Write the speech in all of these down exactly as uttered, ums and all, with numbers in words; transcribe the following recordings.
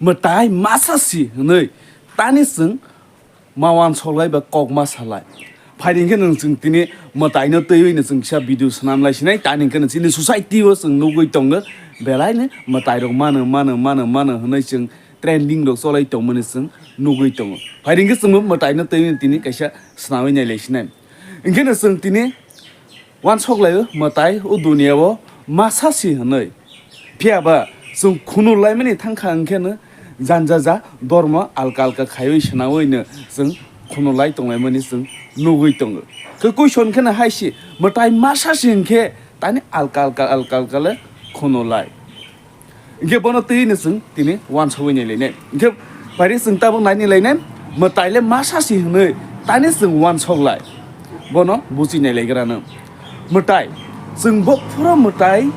Mwtai masa si hwnwi tani chwng ma uansuk lai ba kok ma sa lai. Phai di hwnkhe nwng chwng tini mwtaino twiwi no chwng kisa video swnam lai sinai, tani hwnkhe no chini society o chwng nugwi tongo, belai no mwtai rok mano, mano, mano, mano hwnwi chwng trending rok cholai tongmani chwng nugwi tongo. Phai di hwnkhe chwngbo mwtaino twiwi no tini kaisa swnamwi nai lai sinai. Hwnkhe no chwng tini uansuk lai o mwtai o duniya o masa si hwnwi. Phiya ba chwng khunu laimani thang kha hwnkhe no janja ja dormo alka alka khaiwi swnawi no chwng khunu lai tonglaimani chwng nugwi tongo. Khe question khe no hai si mwtai masa si hwnkhe tani alka alka alka alka le khunu lai. Hwnkhe bono twi no chwng tini uansugwi nai lainai. Hwnkhe phai di chwng tabuk nai ni lainai, mwtai le masa si hwnwi tani chwng uansuk lai. Bono buchi nai lai gra no. Mwtai, chwng bo phuro mwtai,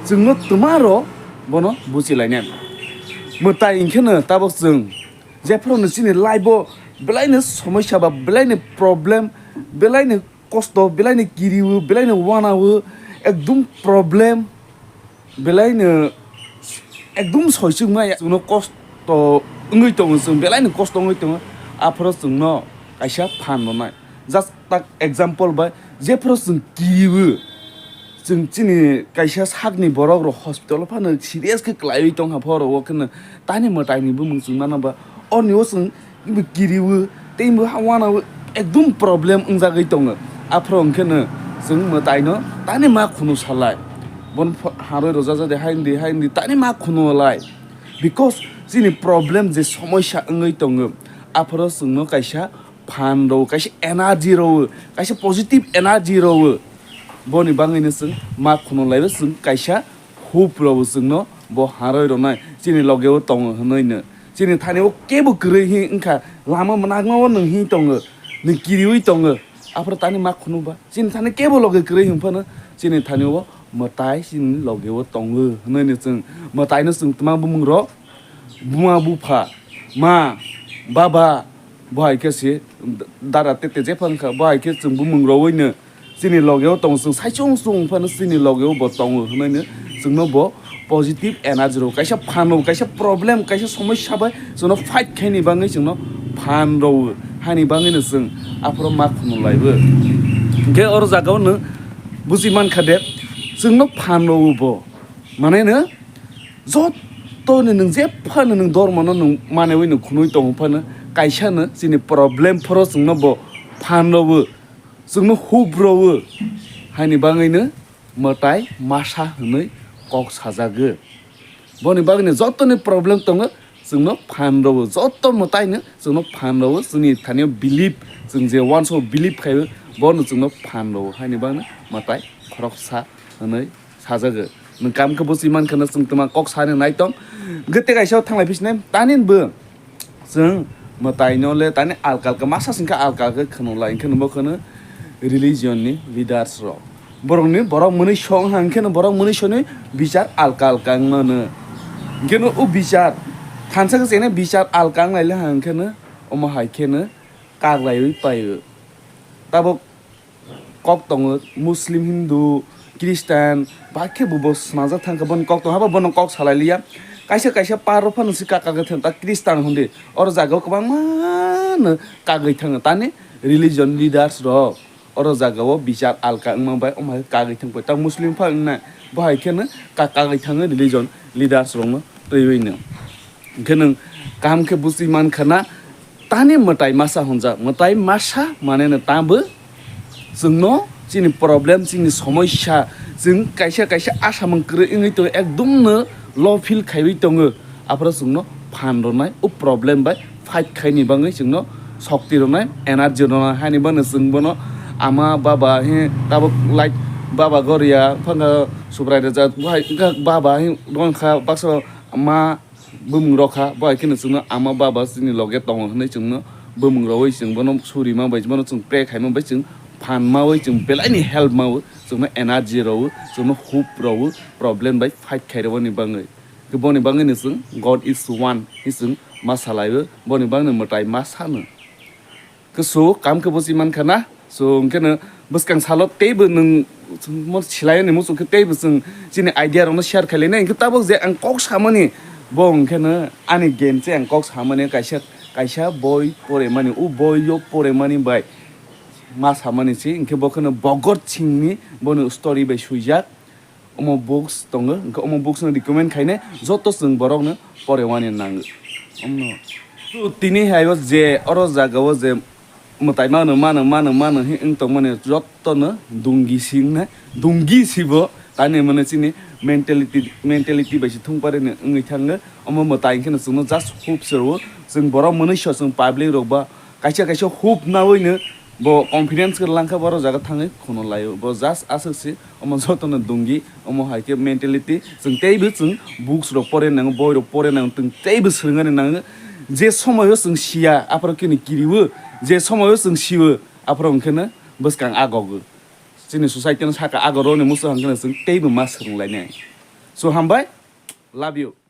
chwngno twma rw bono buchi lainai. Mwtai hwnkhe no tabuk chwng jephuru no chini life o belai no somosya ba belai no problem, belai no kosto, belai no kiriwo, belai no uanawo, ekdum problem, belai no ekdum soisuk maya chwngno kosto wngwi tongo, chwng belai no kosto wngwi tongo, aphuru chwngno kaisa phan rwnai. Just tak example bai, jephuru chwng kiriwo, chwng chini kaisa sakni borok rok hospital o phano serious khe kwlaiwi tongkha, phoro o kheno tani mwtai ni bumung chwng mano ba, oni o chwng Bo kiriwo, tei bo ha uanao ekdum problem wngjagwi tongo. Aphuru hwnkhe no chwng mwtaino tani ma khunu salai. Bono pho-, harwi rwjak de haini di, haini di, tani ma khunu lai. Because chini problem je somosya wngwi tongo, aphuru chwngno kaisa phan rwo, kaisa energy rwo, kaisa positive energy rwo. Boni bagwino chwng ma khunu laibo chwng kaisa hope rwbo chwngno bo harwi rwnai, chini logeo tongo hwnwi no. Chini thani o kebo kwrwi hi wngkha, lama mwnakma o nwng hi tongo, nwng kiriwi tongo, aphuru tani ma khunu ba. Chini thani kebo loge kwrwi hwn phano, chini thani o mwtai chini logeo tongo hwnwi no chwng mwtaino chwng twma bumung rok, buma bupha, ma, baba, bo hai khe se dara tete jephang kha, bo hai khe chwng bumung rowoi no chini logeo tongo, chwng saichung chung phano chini logeo bo tongo hwnwi no chwngno bo positive energy rwo, kaisa phan rwo, kaisa problem, kaisa somosya bai chwngno fight khaini bagwi chwngno phan rwo, haini bagwi no chwng aphuru ma khunu laibo. Hwnkhe oro jagao no buji mankha de, chwngno phan rwo bo, mane no joto ni nwng jephano nwng dormo no nwng manwi nwng khunui tongo phano, kaisa no chini problem phoro chwngno bo phan rwo, chwngno hope rwo, haini bagwi no mwtai masa hwnwi kok sajago. Boni bagwi no joto ni problem tongo, chwngno phan rwo, joto mwtai no chwngno phan rwo, chwngni thani o believe, chwng je uansa o believe khaio, bono chwngno phan rwo, haini bagwi no mwtai khoroksa hwnwi sajago. Nwng kam khe buchi mankha no chwng twma kok sani nai tong. Hwnkhe tei kaisa thanglai phi sinai tani bo chwng mwtai no le tani alka alka masa singkha alka alka khwno lai hwnkhe no bo khwno religion ni leaders rok. Borok ni borok mwnwi song ha hwnkhe no borok mwnwi soni bichar alka alka wng mano. Hwnkhe no o bichar thansa khe chene bichar alka wng lai le ha hwnkhe no omo hai khe no kak laiwi paio. Tabuk kok tongo, Muslim, Hindu, Christian, bahai khe bo, bo swnajak thang kha, bono kok tongo, habo bono kok salai liya. Kaisa kaisa par rok phano se kak kagwi thang, ta Christian hwn di, oro jaga o kwbangma no kagwi thango, tani religion leaders rok oro jaga o bichar alka wngma bai omo hai kagwi thang pai, ta Muslim pha wngnai, bo hai khe no kak kagwi thango religion leaders rok no twiwi no. Hwnkhe nwng kaham khe buchi mankha na, tani mwtai masa hwnjak, mwtai masa mane no tabo chwngno chini problem, chini somosya, chwng kaisa kaisa asamung kwrwi wngwi tongo, ekdum no low feel khaiwi tongo, aphuru chwngno phan rwnai o problem bai fight khaini bagwi chwngno shokti rwnai, energy rwnai, haini bagwi chwng bono ama baba he tabuk like baba goria phano subrai rwjak, baba he rwkha baksa ma bumung rok kha, bo hai kheno chwngno ama baba chini loge tongo hwnwi chwngno bumung rogwi chwng bono suri ma bai, bono chwng pray khai ma bai, chwng phan mawi, chwng belai ni help mawi, chwngno energy rwo, chwngno hope rwo, problem bai fight khai rwbani bagwi. Boni bagwi no chwng God is one hi chwng ma salaiwi, boni bagwi no mwtai ma sano. Khe so kam khe buchi mankha na? So hwnkhe no bwskang salo teibo nwng mo silai ni muchung khe teibo chwng chini idea rokno share khai lainai. Hwnkhe tabuk je ang kok samani Bo hwnkhe no ani gen se ang kok samani kaisa, kaisa boi poremani, o boi o poremani bai ma samani se hwnkhe bo kheno Bhagat Singh ni bono story bai swijak. Omo books tongo, hwnkhe omo books no recommend khainai joto chwng borok no porewani nango. Omno. Tini hai o je oro jaga o je mwtai mano, mano, mano, mano, hin wng tongmani jotono dungi si wngnai, dungi sibo, tani mane chini mentality, mentality bai se thung pare ni wngwi thango. Omo mwtai hwnkhe no chwngno just hope se rwo, chwng borok mwnwi so chwng public rok ba kaisa kaisa hope nawi no bo confidence khe langkha, borok jaga thangwi khono laio, bo just aswk se. Omo jotono dungi, omo hai khe mentality. Chwng teibo chwng books rok pore nango, boi rok pore nango, chwng teibo swrwngani nango. Je somoyo chwng siya, aphoro khe ni kiriwo, je somoyo chwng siwo, aphoro hwnkhe no bwskang agogo. Chini society no saka agoro ni muchung hwnkhe no chwng teibo ma swrwng lainai. So hambai, love you.